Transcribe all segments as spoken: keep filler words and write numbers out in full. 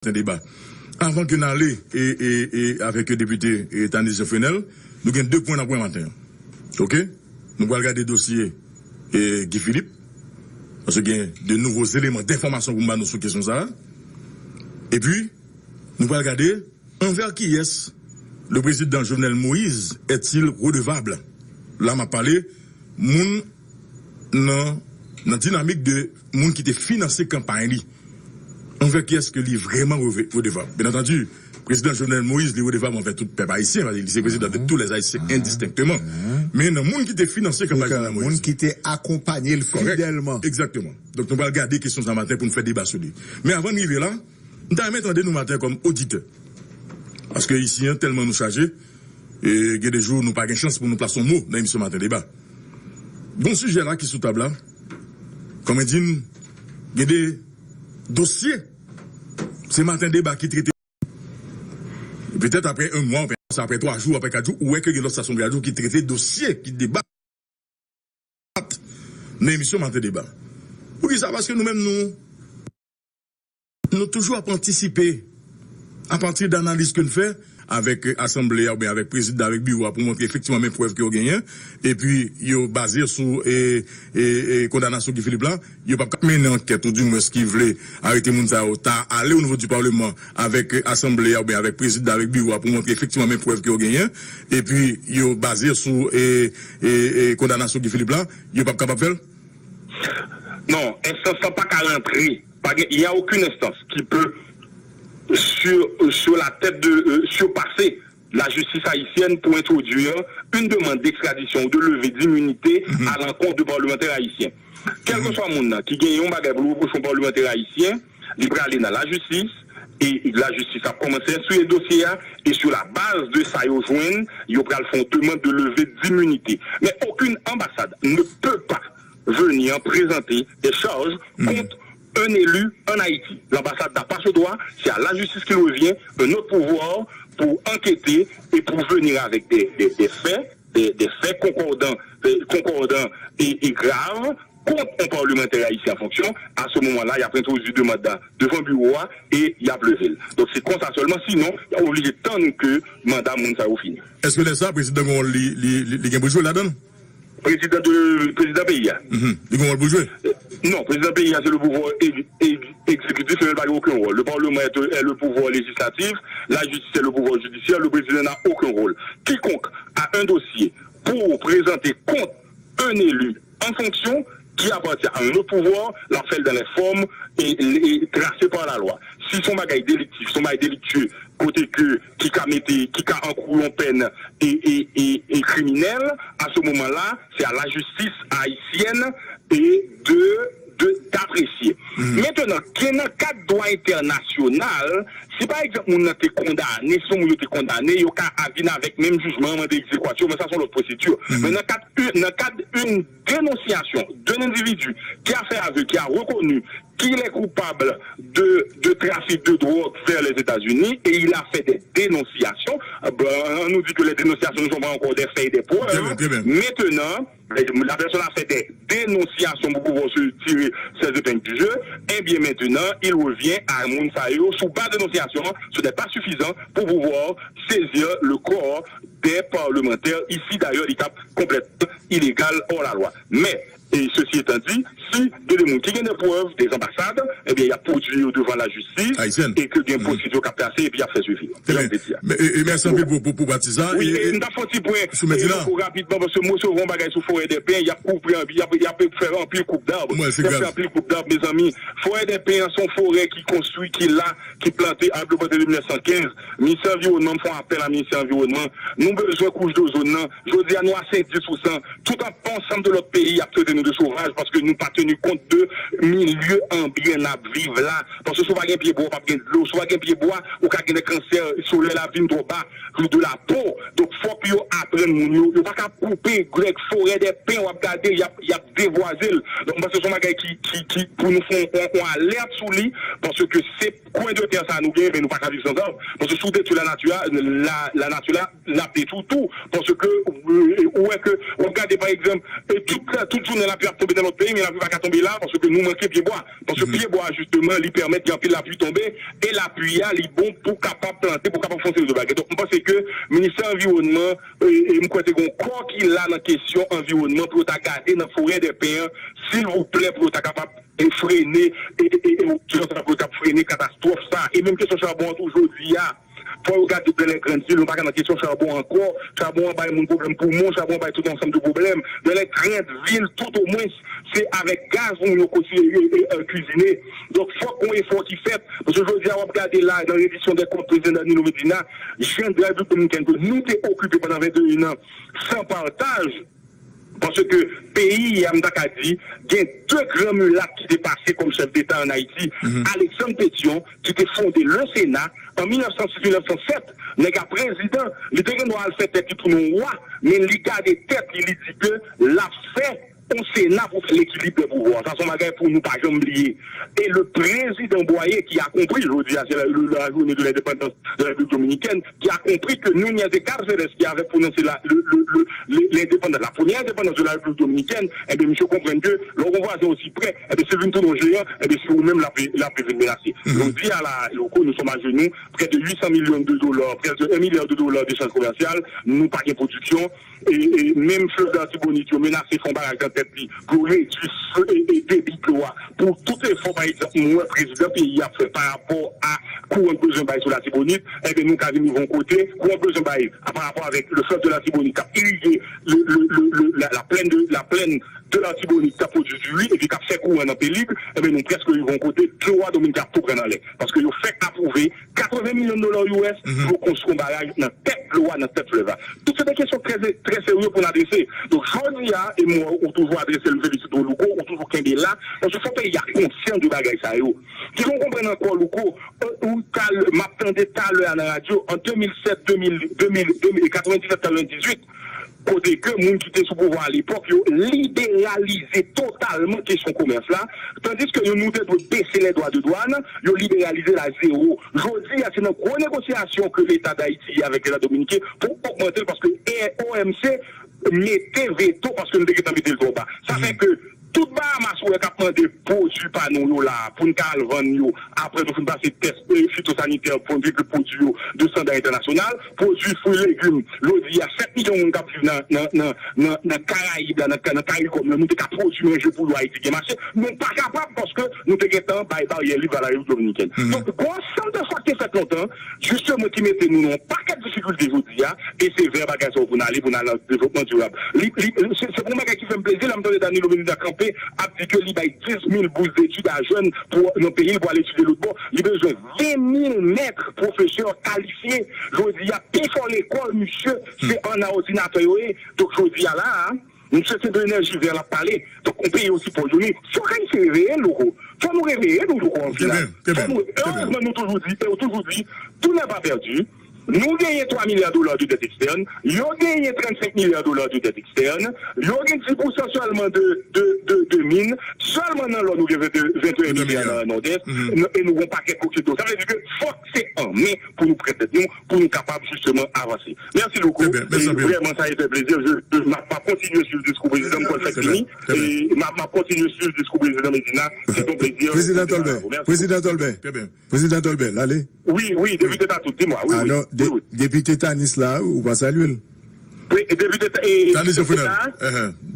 maten deba. Avan ke n ale e, e, e, avèk depite e, Tanise Jean Frenel, nou gen de pwen n ap wè maten an. Oke? Nou pral gade dosye e, Guy Philippe, paske gen de nouvo eleman denfòmasyon pou m ba nou sou kesyon sa a. Epi, nou pral gade anvè kiyès le président Jovenel Moïse est-il redevable? La, m ap pale moun nan, nan dinamik de moun ki te finanse kanpay li. Anvè kiyès ke li vrèman reve-, redevab? Bien entendu, prezidan Jovenel Moïse, li redevab anvè tout pèp ayisyen, paske li se prezidan de tous les Haïtiens indistinctement. Men nan moun ki te finanse kanpay Jovenel Moïse. Moun ki te akonpanye l fidèlman. Egzakteman. Donk, nou pral gade kesyon sa maten pou n fè deba sou li. Men avan n rive la, m ta renmen tande nou maten kòm oditè. Paske isi an, tèlman nou chaje, e gen de jou nou pa gen chans pou nou plase yon mo nan emisyon Maten Deba. Gon sijè la ki sou tab la, kòm di m, gen de dosye, se Maten Deba ki trete. Petèt apre yon mwa, apre twa jou, apre kat jou, ou wè ke gen lòt estasyon radyo ki trete dosye, ki deba nan emisyon Maten Deba. Poukisa? Paske nou menm, nou, nou toujou ap antisipe apati de analiz ke n fè avèk, e, asanble a oubyen avèk prezidan, avèk biwo a pou montre efektivman men prèv ke yo genyen, epi yo baze sou, e, e, e, kondanasyon Guy Philippe la, yo p ap ka mennen ankèt, ou dimwens ki vle arete moun sa yo, ta ale o nivo di palman avèk, e, asanble a oubyen avèk prezidan, avèk biwo a pou montre efektivman men prèv ke yo genyen, epi yo baze sou, e, e, e, kondanasyon Guy Philippe la, yo p ap kapab fè l? Non, enstans lan pa ka rantre. Pa gen, il n'y a aucune instance qui peut, sur, sur la tête de, euh, surpasser la justice haïtienne pour introduire une demande d'extradition ou de levée d'immunité à l'encontre de parlementaires haïtiens. Kèlkeswa moun nan ki gen yon bagay pou l repwoche yon palmantè ayisyen, li prale nan lajistis, e lajistis ap kòmanse enstriye dosye a, e sou la baz de sa yo jwenn, yo pral fè yon demande de levée d'immunité. Mais aucune ambassade ne peut pas venir présenter des charges contre un élu en Haïti. L'ambassade n'a pas ce droit, c'est à la justice qu'il revient, un autre pouvoir, pour enquêter et pour venir avec des, des, des faits, des, des faits concordants, euh, concordants et, et graves contre un parlementaire haïtien en fonction. À ce moment-là, y a introduit demande devan biwo a e y ap leve l. Donk, se konsa sèlman, sinon, y a oblije tann ke manda moun sa yo fini. Èske lè sa, prezidan gen yon wòl li, li, li, li gen pou l jwe ladan l? Prezidan de, prezidan peyi a. Mhm. Li gen yon wòl pou l jwe? Non, prezidan peyi a, c'est le pouvoir ex-, ex-, exécutif, mais il n'a aucun rôle. Le Parlement est, est le pouvoir législatif, la justice est le pouvoir judiciaire, le président n'a aucun rôle. Quiconque a un dossier pour présenter contre un élu en fonction qui appartient à un autre pouvoir, l ap fè l dans les formes et, et tracées par la loi. Si son bagay deliktif, son bagay deliktyè, kote ke, ki ka mete, ki ka ankouri yon pèn e, e, e, e kriminèl, à ce moment-là, c'est à la justice haïtienne et de, de, d'apprécier. Maintenant, gen nan kad dwa entènasyonal, si pa egzanp moun nan te kondane, si yon moun yo te kondane, yo ka vin avèk menm jijman an, mande egzekwasyon, men sa se yon lòt pwosedi. Men nan kad, nan kad yon denonsiyasyon d'un individu qui a fait aveu, qui a reconnu qu'il est coupable de, de trafic de drogue vers les États-Unis et il a fait des dénonciations. Bon, on nous dit que les dénonciations ne sont pas encore des faits et des preuves. Très bien, très bien. Maintenant, la personne a fait des dénonciations pour pouvoir se tirer ses épingles du jeu. Eh bien, maintenant, il revient à moun sa yo, sous base de dénonciation, ce n'est pas suffisant pour pouvoir saisir le corps des parlementaires. Ici, d'ailleurs, il est complètement illégal, hors la loi. Mais, et ceci étant dit, si gen de moun ki gen de prèv, des ambassades, eh bien, y ap pwodui yo devan lajistis e ke gen pwosedi k ap trase epi y ap fè swivi. Jan m te di a. Mèsi anpil pou, pou, pou pati sa. Wi, e, e m t ap fè yon ti pwen, e, rapidman, paske m resevwa yon bagay sou Forêt des Pins, y ap koupe, y ap, y ap fè anpil koup dab. Y ap fè anpil koup dab, mezanmi. Forêt des Pins an se yon forè ki konstwi, ki la, ki plante, ap plante depi mil nèf san kenz. Ministè Anviwònman, m fè yon apèl a Ministè Anviwònman. Nou bezwen kouch dozòn nan. Jodi a, nou a senk dis pousan. Tout an, ansanm de lòt peyi ap trete nou de sovaj paske nou pa teni kont de milye anbyan n ap viv la. Paske si w pa gen pye bwa, w p ap gen dlo. Si w pa gen pye bwa, ou ka gen de kansè, solèy la vin twò ba, jou de la po. Donk, fòk yo aprann moun yo. Yo pa ka koupe grèk forè dè pen, w ap gade, y ap, y ap devwaze l. Donk, m panse se yon bagay ki, ki, ki, pou nou fè yon, yon, yon alèt sou li, paske se kwen de tè sa nou genyen, men nou pa ka viv san zam. Paske si w detwi lanati a, la, lanati la, l ap detwi w tou. Paske, euh, ou wè ke, w ap gade, pa egzanp, e tout, tout jounen, lapli ap tonbe nan lòt peyi, men lapli pa ka tonbe la, paske nou manke pye bwa. Paske pye bwa, jisteman, li pèmèt gen anpil lapli tonbe, e lapli a, li bon pou kapab plante, pou kapab fè yon seri de bagay. Donk, m panse ke Ministè Anviwònman, e, e m kwè te gen yon kò ki la nan kesyon anviwònman pou yo ta gade nan forè dè pen an, silvouplè, pou yo ta kapab e frene, e, e, e, e, pou yo ta frene katastwòf sa. E menm kesyon chabon an tou jodi a, fò yo gade dans les grandes villes, nou pa ka nan kesyon chabon ankò. Chabon an bay moun pwoblèm poumon, chabon an bay tout ansanm de pwoblèm. Dans les grandes villes, tout omwen, se avèk gaz moun yo kosi, e, e, e, kwizine. Donk, fòk yon efò ki fèt. Paske jodi a, w ap gade la, nan redisyon dè kont prezidan Danilo Medina, jan Repiblik Dominikèn ke nou te okipe pandan venteyen an, san pataj, paske peyi a, m ta ka di, gen de gran milat ki te pase kòm chèf deta ann Ayiti, Alexandre Pétion, ki te fonde le Sénat an mil nèf san sis, mil nèf san sèt, nèg la prezidan, li te gen dwa al fè tèt li tounen yon wa, men li gade tèt li, li di ke l ap fè yon Sena pou fè lekilib dè pouvwa. Sa se yon bagay pou nou pa janm bliye. E le président Boyer qui a compris, jodi a, c'est la, le- la journée de l'indépendance de la République dominicaine, qui a compris que nous, il y a des cadres célestes qui avaient prononcé la, le, le, le, le- l'indépendance, la première indépendance de la République dominicaine, eh bien, monsieur comprend que lè yon vwazen osi prè, eh bien, si vin tounen yon jeyan, eh bien, si ou menm, la, la vin menase. Jodi a, la, Louko, nous sommes à genoux, près de huit cents millions de dollars, près de un milliard de dollars d'échange commercial, nou pa gen pwodiksyon, e, e menm flèv Latibonit yo menase fè yon baraj nan tèt li pou yo redui f- e, e debi dlo a. Pou tout efò, pa egzanp, nou wè prezidan peyi a ap fè pa rapò a kouran bezwen bay sou Latibonit, enben nou ka vin rive yon kote, kouran bezwen bay a pa rapò avèk le fleuve de Latibonit k ap irige le, le, le, le, la, la plaine de, la plaine de Latibonit k ap pwodui diri epi k ap fè kouran nan Pelig, enben nou prèske rive yon kote, dlo a Dominik ap tou pran nan lè. Paske yo fèk apwouve katreven milyon dola U S pou yo konstwi yon baraj nan tèt dlo a, nan tèt flèv la. Tout se de kesyon trè, trè serye pou n adrese. Donk, jodi a, e mwen ou toujou adrese l, m felisite w, Louko, ou toujou kenbe la, paske fò peyi a konsyan de bagay sa yo. Ki fè w konprann ankò, Louko, e, ou tal, m ap tande talè a nan radyo, an de mil sèt, de mil, de mil, de mil, katrevendiznèf, katrevendizuit, kote ke moun ki te sou pouvwa alepòk, yo liberalize totalman kesyon komès la, tandiske yo, nou te dwe bese les droits de douane, yo liberalize l a zewo. Jodi a, se nan gwo negosyasyon ke Leta Dayiti ye avèk Leta Dominiken pou ogmante l, paske O M C mete veto, paske nou te gentan mete l twò ba. Sa fè ke tout Bahamas ou wè k ap mande pwodui pa nou yo la, pou n ka al vann yo, apre nou fin pase tès, e, fitosanitè, pwodui ke pwodui yo de standard entènasyonal, pwodui fwi, legim, jodi a, sèt milyon moun k ap viv nan, nan, nan, nan, nan Karayib la, nan, nan Karikòm nan, nou te ka pwodui manje pou yo, Ayiti gen mache. Nou pa kapab paske nou te gentan bay baryè lib a la Repiblik Dominikèn. Donk, gwo ansanm de sa ki te fèt lontan, jisteman, ki mete nou nan yon pakèt difikilte jodi a, e se vè bagay sa yo pou n ale, pou n al nan devlopman dirab. Li, li, se, se pou yon bagay ki fè m plezi, lè m tande Danilo Medina kanpe, ap di ke li bay dis mil bous detid a jèn pou, nan peyi l pou al etidye lòt bò. Li bezwen ven mil mèt pwofesè kalifye. Jodi a, pi fò lekòl, misye, se ann a òdinatè yo ye. Donk, jodi a la a, misye se de enèji vè l ap pale. Donk, yon peyi osi pòv nou ye. Fòk Ayisyen reveye, Louko. Fò nou reveye nou, Louko, an final. Fò nou, erezman, nou toujou di, e yo toujou di, tout n'est pas perdu. Nou genyen twa milya dola de dèt ekstèn, yo genyen trannsenk milya dola de dèt ekstèn, yo gen dis pousan sèlman de, de, de, de min, sèlman nan lò nou gen venteyen milya nan Nòdès, e nou gen yon pakèt kokito. Sa vle di ke fòk se an men pou nou pran tèt nou, pou nou kapab jisteman avanse. Mèsi, Louko. E vrèman, sa fè plezi. Je, je, m ap, m ap kontinye swiv diskou prezidan, m kwè l fèk fini. E m ap, m ap kontinye swiv diskou prezidan Medina. Se yon plezi. Prezidan Tolbè. Prezidan Tolbè. Prezidan Tolbè, l ale. Wi, wi, depite Tatout, di mwa, wi, wi. Alò, de- depite Tanis la, ou pa salye l? Wi, depite Ta- e- Tanis Jovenel.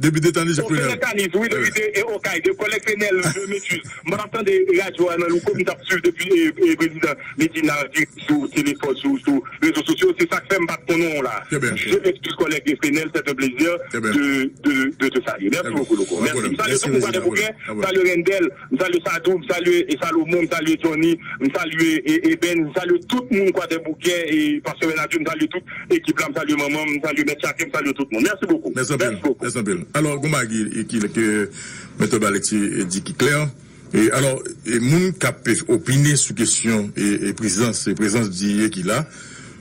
Depite Tanis Jovenel. Tanis, wi, depite e Okay, de kòlèg Fenel, je m'excuse. M pa t ap tande radyo a nan Louko, m t ap swiv depi e, e prezidan Medina di sou telefòn, sou, sou rezo sosyo, se sa k fè m pa t konnen w la. Je m'excuse, collègue de Fenel, c'est un plaisir de, de, de te saluer. Merci beaucoup, Louko. Merci. M salye tout moun Kwadèboukè, m salye Rendel, m salye Sadou, m salye e Salomon, m salye Johnny, m salye e Eben, m salye tout moun Kwadèboukè e Pastè Bènadye, m salye tout ekip la, m salye manman m, m salye Mèt Chake, m salye tout moun. Merci beaucoup. Merci beaucoup. Merci anpil. Alò, gon bagay ki, ki, ke Mèt Baleti di ki klè. E alò, e moun k ap opine sou kesyon e, e prezans, e prezans Diye ki la,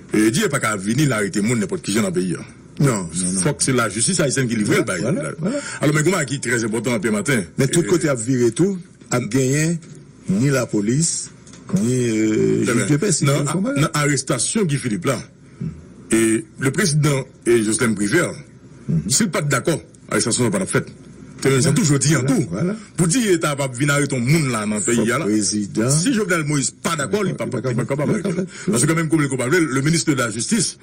e Diye pa ka vini l arete moun nenpòt ki jan nan peyi a. Non, non, non. Fòk se lajistis ayisyèn ki livre l bay. Vwala, vwala. Alò, men gon bagay ki trè enpòtan, Pyè Maten. Men tout kote y ap vire tou, ap genyen ni lapolis, ni, euh, jij de pè, si nou fè yon bagay. Nan arestasyon Guy Philippe la, e le prezidan e Jocelerme Privert, si l pa t dakò, arestasyon sa pa t ap fèt. Se menm jan tou, jodi an tou. Pou di eta p ap vin arete yon moun la nan peyi a la. Si Jovenel Moïse pa dakò, li p ap kapab arete l. Paske menm kote l pa vle, le ministre de la justice,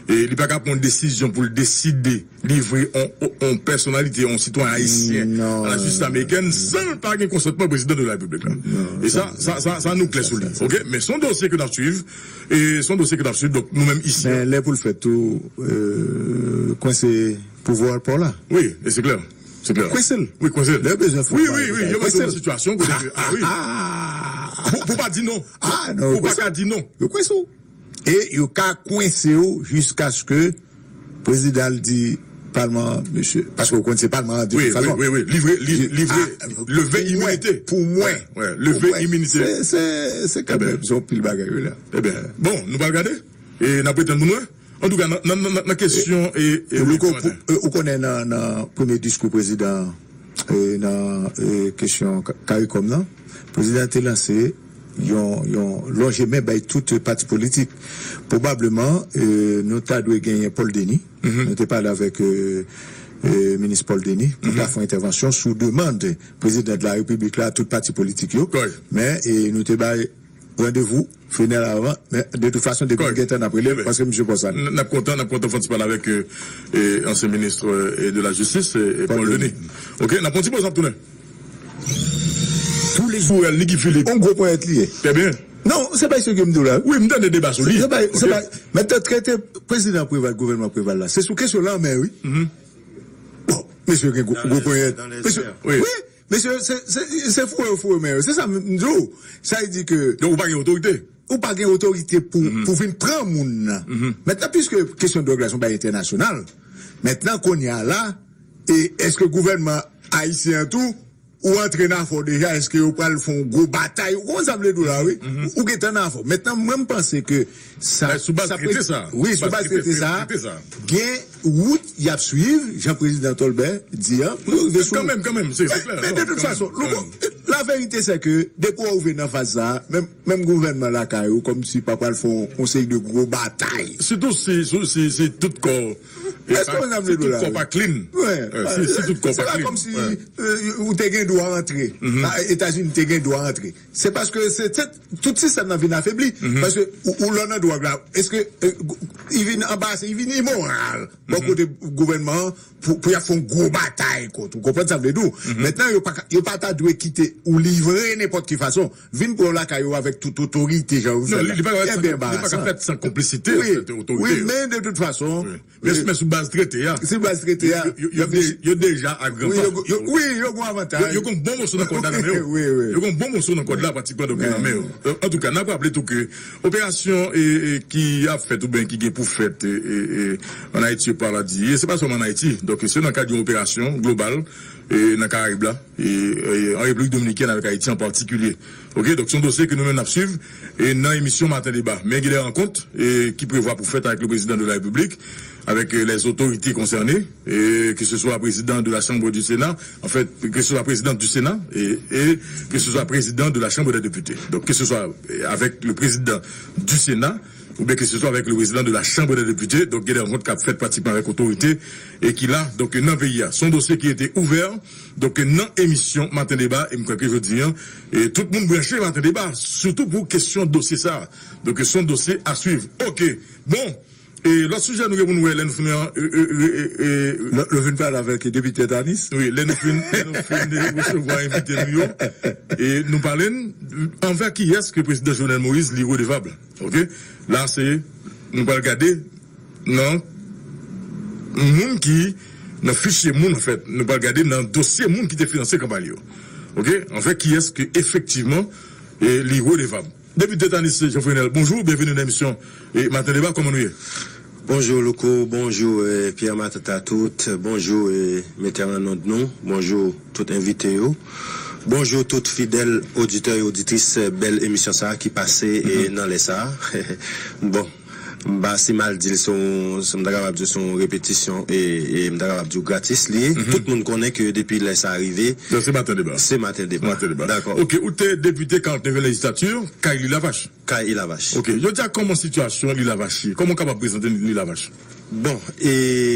e li pa ka pran yon desizyon pou l deside livre yon, yon pèsonalite, yon sitwayen ayisyen a la jistis amerikèn san l pa gen konsantman prezidan de la repiblik la. E sa, sa, sa, sa nou klè sou li. Oke? Men se yon dosye ke n ap swiv. E se yon dosye ke n ap swiv. Donk nou menm isi. Men lè pou l fèt tou, kwense pouvwa pa w la. Wi, e se klè. Se klè. Kwense l. Wi, kwense l. Lè yo bezwen fè yon bagay, wi, wi, yo mete w nan sitiyasyon kote ke, a wi. Pou, pou pa di non. Pou pa ka di non. Yo kwense w. E yo ka kwense w jiskaske prezidan di palman, mesye, paske w konn se palman an depi palman. Wi, wi, wi. Livre, livre, leve iminite. Pou mwen. Leve iminite. Se, se, se kanmenm, se yon pil bagay, wi, la. Ebyen, bon, nou pral gade. E n ap retann pou nou wè. Antouka, nan, nan, nan, nan kesyon e, e Louko, ou konnen nan, nan premye diskou prezidan e nan e, kesyon ka- CARICOM nan, prezidan te lanse yon, yon lonje men bay tout pati politik. Pwobableman, e, nou ta dwe genyen Paul Denis. Nou te pale avèk e, e, minis Paul Denis pou ta fè yon entèvansyon sou demann prezidan de la repiblik la, tout pati politik yo. Men e, nou te bay randevou Fenel avan, men de tout fason, depi m gentan n ap rele l, paske misye pran sa. N ap kontan, n ap kontan fè yon ti pale avèk e, e, ansyen minis e, de la jistis, e, e, Paul Denis. Oke, n ap pran yon ti poz, n ap tounen. Toulejou, Niki Filip. On gwo ponyèt li ye. Trè byen. Non, se pa iso ke m di w la. Wi, m tande deba sou li. Se pa, se pa, men te trete prezidan Preval, gouvènman Preval la. Se sou kesyon lanmè, wi. Bon, mesye gen gwo, gwo ponyèt. Mesye, wi. Mesye, se, se, se foure yo foure men yo. Se sa m di w. Sa vle di ke. Donk, ou pa gen otorite. Ou pa gen otorite pou, pou vin pran moun nan. Mentnan, piske kesyon dwòg la se yon bagay entènasyonal, mentnan, kounye a la, e èske gouvènman ayisyen an tou, ou antre nan afè w deja, èske yo pral fè yon gwo batay? Ou konprann sa m vle di w la, wi? Ou, ou gentan nan afè w. Mentnan, mwen, m panse ke Sa, sou baz trete sa. Wi, sou baz trete sa. Gen wout y ap swiv, jan prezidan Tolbè di an, pou yo rive sou. Kanmenm, kanmenm, se, se klè. Men de tout fason, laverite se ke depi w rive nan faz sa, menm, menm gouvènman lakay ou, kòmsi pa pral fè yon, yon seri de gwo batay. Sitou si, si, si, si tout kò, si tout kò pa clean. Si, si tout kò pa clean. Se pa kòmsi, e, ou te gen dwa antre. Etazini te gen dwa antre. Se paske se, se tout sistèm nan vin afebli. Paske ou, ou lè w nan dwòg la, èske, e, li vin anbase, li vin imoral bò kote gouvènman an pou, pou y ap fè yon gwo batay kont ou. Konprann sa m vle di w? Mentnan, yo pa ka, yo pa ta dwe kite ou livre nenpòt ki fason. Vin pran w lakay ou avèk tout otorite, jan yo fè la. Li pa ka fèt san konplisite otorite yo. Wi, men de tout fason, Men, men sou baz trete a. Sou baz trete a. Yo, yo, yo de- yo deja a gran pa. Wi, yo, yo, wi, yo gen avantaj. Yo, yo gen bon moso nan kòd la nan men yo. Wi, wi. Yo gen bon moso nan kòd la pratikman donk nan men yo. Antouka, n ap raple tou ke operasyon e, e, ki ap fèt oubyen ki gen pou fèt e, e, e, ann Ayiti, yo pa la di, e se pa sèlman ann Ayiti. Donk, se nan kad yon operasyon global e, nan Karayib la, e, e, an Repiblik Dominikèn avèk Ayiti an patikilye. Oke, donk se yon dosye ke nou menm n ap swiv e, nan emisyon Maten Deba. Men gen de rankont e, ki prevwa pou fèt avèk le président de la République, avec euh, les autorités concernées, et que ce soit président de la Chambre du Sénat, en fait, que ce soit président du Sénat et, et que ce soit président de la Chambre des députés. Donc, que ce soit euh, avec le président du Sénat, oubyen ke se swa avèk le président de la Chambre des députés, donk gen de rankont k ap fèt pratikman avèk otorite e ki la, donk nan peyi a. Se yon dosye ki rete ouvè, donk nan emisyon Maten Deba, e m kwè ke jodi a, e tout moun branche Maten Deba, sitou pou kesyon dosye sa a. Donk se yon dosye a swiv. Oke, bon, e lòt sijè nou gen pou nou wè lè nou fin, e, e, e, e, lè, lè fin pale avèk depite Tanis. Wi, lè nou fin, lè nou fin resevwa envite nou yo, e nou pale n, anvè kiyès ke prezidan Jovenel Moïse li redevab. Oke? La, se, nou pral gade nan moun ki, nan fichye moun, anfèt. Nou pral gade nan dosye moun ki te finanse kanpay yo. Oke? Anfèt, kiyès ke efektivman e, li redevab. Depite Tanis Jean Frenel, bonjou, byenveni nan emisyon e, Maten Deba, kòman nou ye? Bonjou, Louko, bonjou, e, Pierre Matata tout, bonjou, e, Meteran Nond nou, bonjou, tout envite yo. Bonjou tout fidèl oditè e oditris bèl emisyon sa a ki pase e, nan lè sa a. Bon, m pa si mal di l, se yon, se, m ta kapab di se yon repetisyon e, e m ta kapab di w gratis li ye. Tout moun konnen ke depi lè sa a rive, se Maten Deba. Se Maten Deba. Maten Deba. Dakò. Oke, ou te depite karantnevyèm lejizlati, kay Lil Avach. Kay Lil Avach. Oke, jodi a kòman sitiyasyon Lil Avach ye? Kòman w kapab prezante Lil Avach? Bon, e